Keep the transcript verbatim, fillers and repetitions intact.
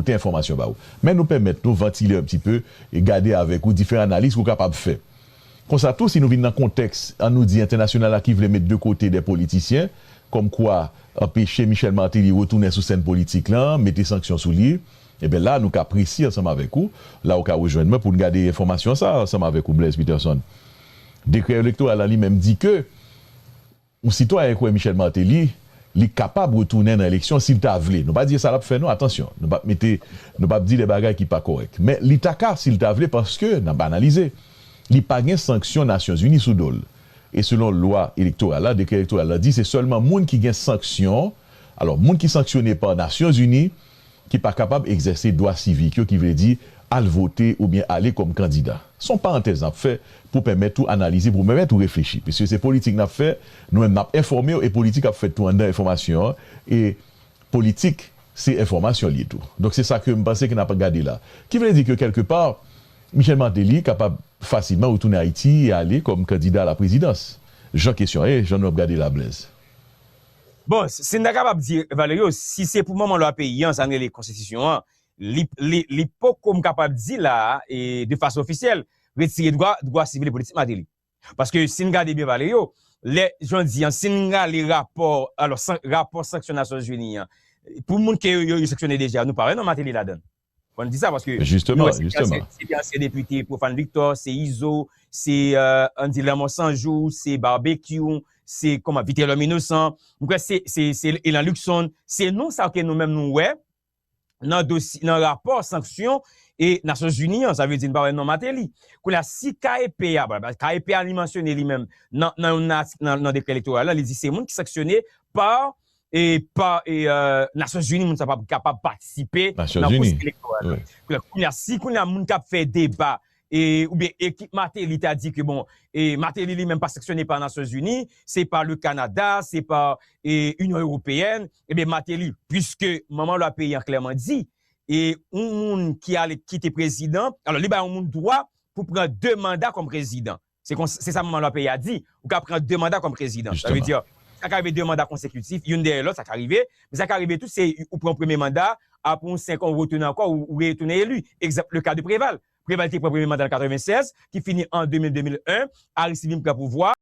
te enfòmasyon ba ou. Men nou pèmèt nou vantile un petit peu e gade avèk ou diferan analiz ke w kapab fè. Konsa tou, si nou vin nan kontèks, ann nou di, entènasyonal la ki vle met de kote de politisyen, kòmkwa anpeche Michel Martelly retounen sou sèn politik lan, mete sanksyon sou li, ebyen la, nou ka presi ansanm avèk ou, la ou ka rejwenn mwen pou n gade enfòmasyon sa a ansanm avèk ou, Blaise Peterson. Dekrè elektoral la li menm di ke yon sitwayen kwè Michel Martelly, li kapab retounen nan eleksyon si l ta vle. Nou pa di e sa l ap fè non, atansyon. Nou p ap mete, nou p ap di de bagay ki pa kòrèk. Men li ta ka si l ta vle paske, n ap analize, li pa gen sanksyon Nasyonzini sou do l. E selon lwa elektoral la, dekrè elektoral la di se sèlman moun ki gen sanksyon, alò moun ki sanksyone pa Nasyonzini, ki pa kapab egzèse dwa sivik yo, ki vle di al vote oubyen ale kòm kandida. Se yon parantèz n ap fè pou pèmèt ou analize, pou pèmèt ou reflechi. Piske se politik n ap fè, nou menm n ap enfòme w, e politik ap fèt tou anndan enfòmasyon an, e politik, se enfòmasyon l ye tou. Donk se sa ke m panse ke n ap gade la. Ki vle di ke kèlkepa, Michel Martelly kapab fasilman retounen Ayiti e ale kòm kandida a la prezidans. Jan kesyon an ye, jan nou ap gade la, Blaise. Bon, si n ta kapab di, Valerio, si se pou manman lwa peyi an, sa n rele konstitisyon an, li, li, li poko m kapab di la a, e de fason ofisyèl, retire dwa, dwa sivil e politik Martelly. Paske si n gade byen, Valerio, lè, jan di an, si n gade rapò, alò, san, rapò sanksyon Nasyonzini an, pou moun ke yo, yo, yo sanksyone deja, nou pa wè non Martelly ladan. Fò n di sa paske nou wè se te ansyen depite Prophane Victor, se Izo, se, euh, ann di Lanmò San Jou, se Barbecue, se kòman, Vitelhomme Innocent, m kwè se, se, se Elan Luckson, se non sa ke nou menm nou wè nan dosi, nan rapò sanksyon e Nasyonzini an, sa vle di n pa wè non Martelly. Kounye a, si K E P a, K E P a li mansyone li menm nan, nan, nan, nan, nan dekrè elektoral la, li di se moun ki sanksyone pa e pa e, euh, Nasyonzini, moun sa p ap kapab patisipe nan pwosès elektoral la. Kounye a, si kounye a moun k ap fè deba e, oubyen ekip Martelly ta di ke bon, e Martelly li menm pa sanksyone pa Nasyonzini, se pa le Canada, se pa e, Inyon Ewopeyèn, ebyen Martelly, piske manman lwa peyi an klèman di, e yon moun ki ale kite prezidan, alò li bay yon moun dwa pou pran de manda kòm prezidan. Se kon, se sa manman lwa peyi a di. Ou ka pran de manda kòm prezidan. Sa vle di, sa ka rive de manda konsekitif, youn dèyè lòt, sa ka rive. Men sa ka rive tou, se ou pran premye manda, apre yon senk an, ou retounen ankò, ou, ou retounen eli. Egzanp, le ka de Preval. Preval te pran premye manda an katrevennsèz, ki fini an de mil, de mil en, Aristide vin pran pouvwa.